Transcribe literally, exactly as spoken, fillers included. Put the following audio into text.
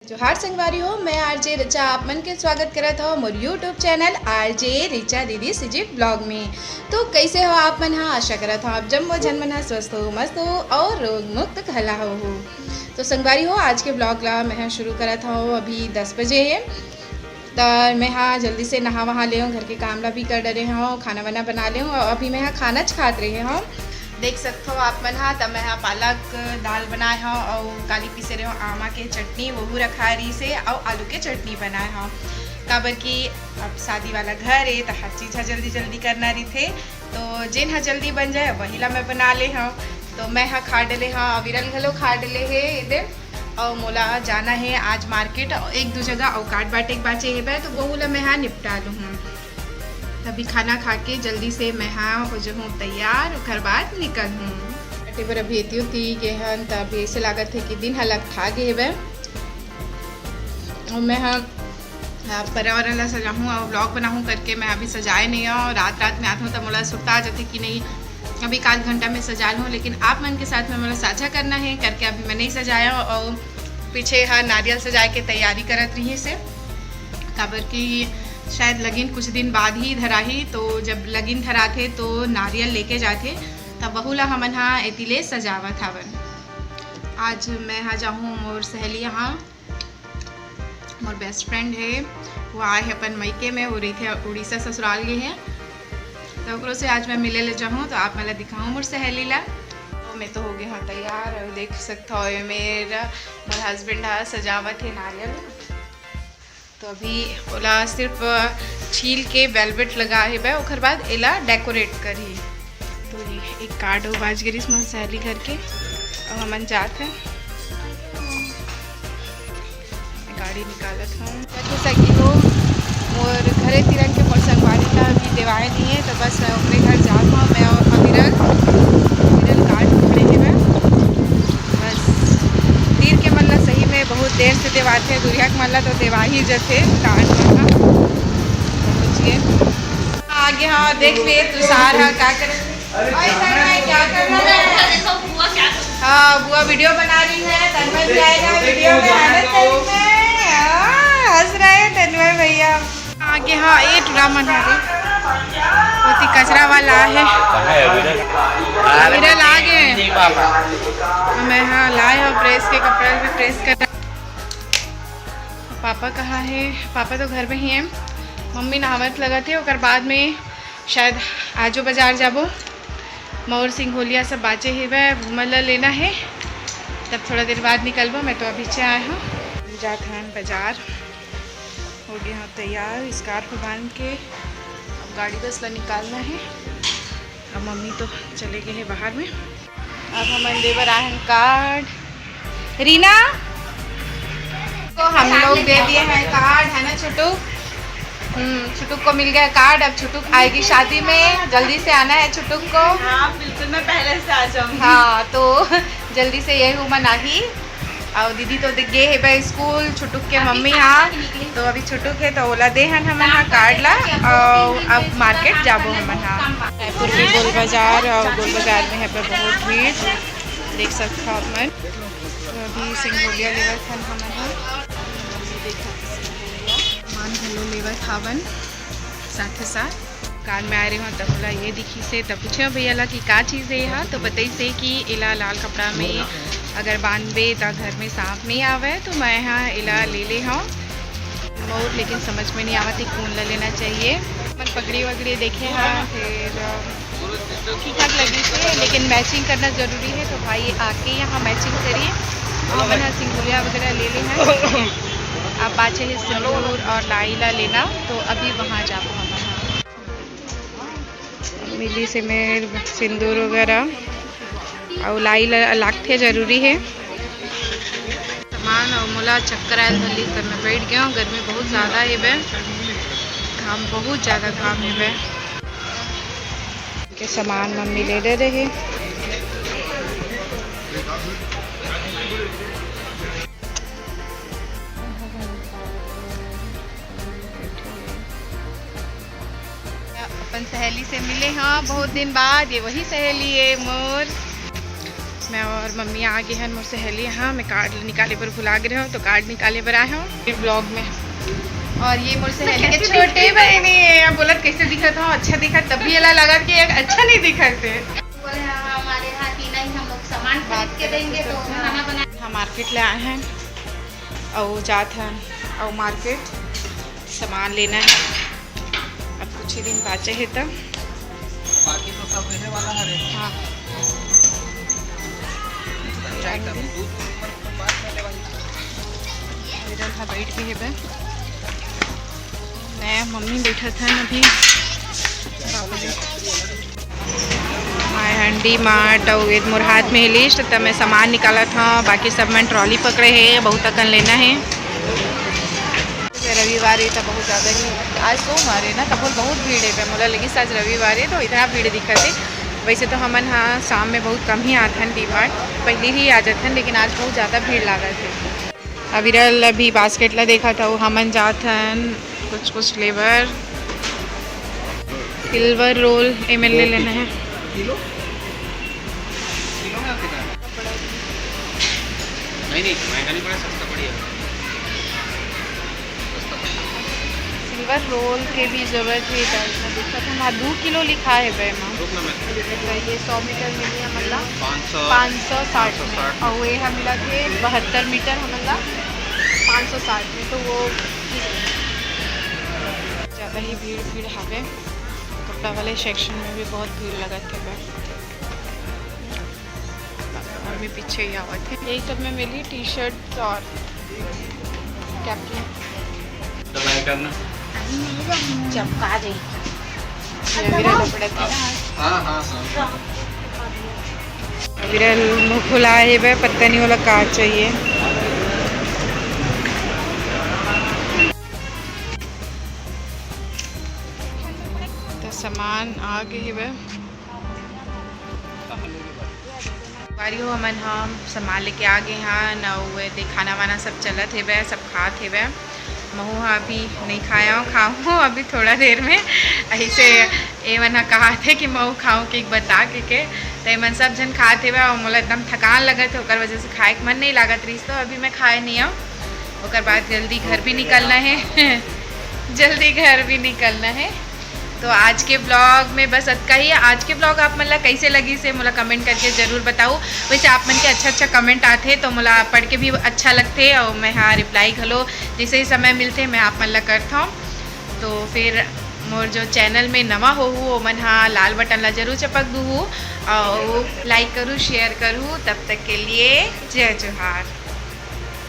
जोहार संगवारी हो, मैं आरजे रिचा आप मन के स्वागत करत हव मोर YouTube चैनल आरजे रिचा दीदी सीजी ब्लॉग में। तो कैसे हो आप मन हा? आशा करत हव आप जम्मो झन मन हा स्वस्थ हो, मस्त हो और रोग मुक्त घला हो। तो संगवारी हो, आज के ब्लॉग ला मैं हा शुरू करत हव। अभी दस बजे हे, त मैं हा जल्दी से नहा वहा लेहूँ, घर के काम ला भी कर डरे हव, खाना वाना बना लेहूँ। और अभी मैं हा खाना च खात रहे हव, देख सकथो आप मन हा। त मैं हा पालक दाल बनाए हव और काली पीसे रहे हव आमा के चटनी, वहू रखा रही से, और आलू के चटनी बनाए हव, काबर कि अब शादी वाला घर ए, त हर चीज हा जल्दी जल्दी करना रहिथे। तो जेन हा जल्दी बन जाए, वही ला मैं बना ले हव। तो मैं हा खा डले हव, अविरल घलो खा डले हे एदे। और मोला जाना हे आज मार्केट, और एक दू जगह और कार्ड बांटे के बाचे हेबे, तो वहू ला मैं हा निपटा लूँ। तभी खाना खा के जल्दी से मैं हा हो जाहूँ तैयार, ओकर बाद निकल हूँ। अटे बर अभी एती उती गे हन, त अभी ऐसे लागत हे कि दिन हा लपटा गे हेबे। और मैं हा, आ, पर्यावरण ला सजाहूँ और ब्लॉग बनाहूँ करके मैं अभी सजाए नहीं हूँ। रात रात में आत हूँ त मोला सुरता आ जाथे कि नहीं, अभी एक आध घंटा में सजा लूँ, लेकिन आप मन के साथ में मोला साझा करना हे करके अभी मैं नहीं सजाया। और पीछे हा नारियल सजाए के तैयारी करत रही से, काबर कि शायद लगिन कुछ दिन बाद ही धराही, तो जब लगिन धराथे तो नारियल लेके जाथे, तब वहू ला हमन हा एती ले सजावत हावन। आज मैं हा जाहूँ मोर सहेली यहाँ, मोर बेस्ट फ्रेंड हे, वो आए हे अपन मइके में, वो रहिथे उड़ीसा ससुराल गे हे, तो ओकरो से आज मैं मिले ले जाहूँ, तो आप मन ला दिखाहूँ मोर सहेली ला। तो मैं तो हो गए हूँ तैयार, और देख सकता हो ये मेरा, मोर हस्बैंड हा सजावत हे नारियल। तो अभी ओला सिर्फ छील के वेलवेट लगा हेबे, ओकर बाद एला डेकोरेट करही। तो ये एक कार्ड हो बाज गिरिस मोर सहेली घर के, अब हमन जात हन। गाड़ी निकालत हूँ। जैसे सगी हो, मोर घरे तिरन के मोर संगवारी ला अभी देवाए नहीं है, तो बस ओकरे घर जात हूँ मैं और अविरल। अविरल कार्ड पकड़े हेबे। बस तीर के मन ला सही में बहुत देर से देवाथे, दुरिहा के मन ला तो देवा ही जथे कार्ड मन ला। पहुँच गए। आगे हाँ, देख लिए तुषार हा का करे। ओए, तन्मय, क्या कर रहा है? हाँ, बुआ वीडियो बना रही है। तन्मय भी आएगा वीडियो में, है ना तन्मय? हाँ, हंस रहा है तन्मय भैया। आगे हाँ, ये टुरा मन हरे। ओती कचरा वाला आहे। विरल आगे। मैं हाँ लाए हूँ प्रेस के कपड़ा भी प्रेस कर। पापा कहाँ है? पापा तो घर में ही है। मम्मी नहावत लगत है, ओकर बाद में शायद आजो बाजार जाबो। मौर सिंघोलिया सब बाचे हेवय, ओमन ल लेना हे, तब थोड़ा देर बाद निकलबो। मैं तो अभी से आए हूँ। जात हन बाजार, हो गए हूँ तैयार, स्कार्फ बांध के अब गाड़ी बस ला निकालना है। अब मम्मी तो चले गए हैं बाहर में। अब हमन दे बर आए हन कार्ड। रीना को हम लोग दे दिए हैं कार्ड, है ना छुटुक? हम्म, छुटुक को मिल गया कार्ड। अब छुटुक आएगी शादी में, जल्दी से आना है छुटुक को। हाँ, बिल्कुल, मैं पहले से आ जाऊंगी। हाँ, तो जल्दी से ये उमन आही। और दीदी तो गे हेबे स्कूल, छुटुक के मम्मी हाँ, तो अभी छुटुक है तो ओला दे हन हमन हा कार्ड ला। और अब मार्केट जाबो हमन हा। रायपुर के गोल बाजार, और गोल बाजार में हेबे बहुत भीड़, देख सकत हो आप मन। तो अभी सिंघोलिया लेवत हन हमन हा। सामान घलो लेवत हावन साथे साथ। दुकान में आए रहे हो तब बोला ये दिखी से, तब पूछे भैया ला कि का चीज़ है यहाँ, तो बताई से कि एला लाल कपड़ा में अगर बांधबे त घर में सांप नहीं आवे, तो मैं यहाँ एला ले ले हूँ। बहुत, लेकिन समझ में नहीं आवत कि कौन ला लेना चाहिए। मन पगड़ी वगड़ी देखे हाँ, फिर ठीक ठाक लगी थे, लेकिन मैचिंग करना ज़रूरी है, तो भाई आके यहाँ मैचिंग करिए। हमन ह सिंदूरिया वगैरह ले ले हैं। अब बाचे है सिंदूर और लाई ला लेना, तो अभी वहाँ जाबो हमन ह। मिली से मेर सिंदूर वगैरह और लाई ला लागथे, जरूरी है। सामान और मोला चक्कर आयल धरली, तब मैं बैठ गया हूँ। गर्मी बहुत ज़्यादा है बे, घाम, बहुत ज़्यादा घाम है बे। के सामान मम्मी ले ले रहे। अपन सहेली से मिले हाँ बहुत दिन बाद, ये वही सहेली है मोर। मैं और मम्मी आ गे हन मोर सहेली यहाँ। मैं कार्ड निकाले बर भुला गे रहूँ, तो कार्ड निकाले बर आए हूँ ब्लॉग में। और ये मोर सहेली के छोटे बहनी है। अब बोलत कैसे दिखत हो, अच्छा दिखत, तब भी एला लगत कि एक अच्छा नहीं दिखत है। बोले, "हाँ, हमारे यहाँ तीना ही हम लोग सामान खरीद के देंगे, तो खाना बना।" हाँ, मार्केट ले आए हैं और जात हैं और मार्केट सामान लेना है। अब कुछ ही दिन बाचे हे त। बाकी तो सब लेने वाला हरे। हाँ। जाएंगे। विरल हा बैठ गे हेबे। मैं मम्मी बैठत हन अभी। बाबा जी। मैं हन डी मार्ट अउ ये मोर हाथ में लिस्ट, त मैं सामान निकालत हूँ। बाकी सब मन ट्रॉली पकड़े हे, बहुत अकन लेना है। रविवार है तो बहुत ज़्यादा ही, आज सोमवार है ना, तब बहुत भीड़ है। मोला लगिस आज रविवार है तो इतना भीड़ दिखत है। वैसे तो हमन हाँ शाम में बहुत कम ही आथन डी मार्ट, पहले ही आ जाथन, लेकिन आज बहुत ज़्यादा भीड़ लागत है। अविरल अभी बास्केट ला देखत हव, हमन जात हन कुछ कुछ लेबर। सिल्वर रोल एमएल ले लेना है। किलो? किलो में आपके जाना? नहीं, नहीं, महंगा नहीं पड़ा, सस्ता पड़ेगा। सस्ता पड़ेगा। सिल्वर रोल के भी जरूरत है, त इसमें दिक्कत है। हाँ, दो किलो लिखा है बे एमा। रुक ना, मैं तो ये सौ मीटर मिली हमन ला पाँच सौ, पाँच सौ साठ में, पाँच सौ साठ में। और ये हम मिला थे बहत्तर मीटर हमन ला पाँच सौ साठ में, तो वो ज़्यादा ही भीड़ भीड़ हवे। कपड़ा वाले सेक्शन में भी बहुत भीड़ लगत हवे। अभी पीछे ही आवत है। यही सब में मिली टी शर्ट और कैप। चपका दे। ये विरल कपड़ा था। हाँ, हाँ, हाँ। विरल मुँह फुलाए हे बे, पता नहीं ओला का चाहिए। तो सामान आ गे हे बे। संगवारी हो, हमन ह सामान लेके आ गे हन, अउ एदे खाना वाना सब चलत हेवय, सब खात हेवय। महू ह अभी नइ खाए हव, खाहूँ अभी थोड़ा देर में। अइसे ए मन ह कहाथे कि महू खाहूँ कि बता के, के। त ए मन सब झन खात हेवय, अउ मोला एकदम थकान लगत हे, ओकर वजह से खाए के मन नइ लागत रहिस, तो अभी मैं खाए नइ हव। ओकर बाद जल्दी घर भी निकलना हे। जल्दी घर भी निकलना हे। तो आज के ब्लॉग में बस अतका ही। आज के ब्लॉग आप मन ला कैसे लगिस हे, मोला कमेंट करके जरूर बताओ। वैसे आप मन के अच्छा अच्छा कमेंट आथे, तो मोला पढ़ के भी अच्छा लगथे, और मैं हाँ रिप्लाई घलो जैसे ही समय मिलथे, मैं आप मन ला करथव। तो फिर मोर जो चैनल में नवा होहू, ओमन हा लाल बटन ला जरूर चपक दूहू, और लाइक करू, शेयर करू। तब तक के लिए जय जोहार।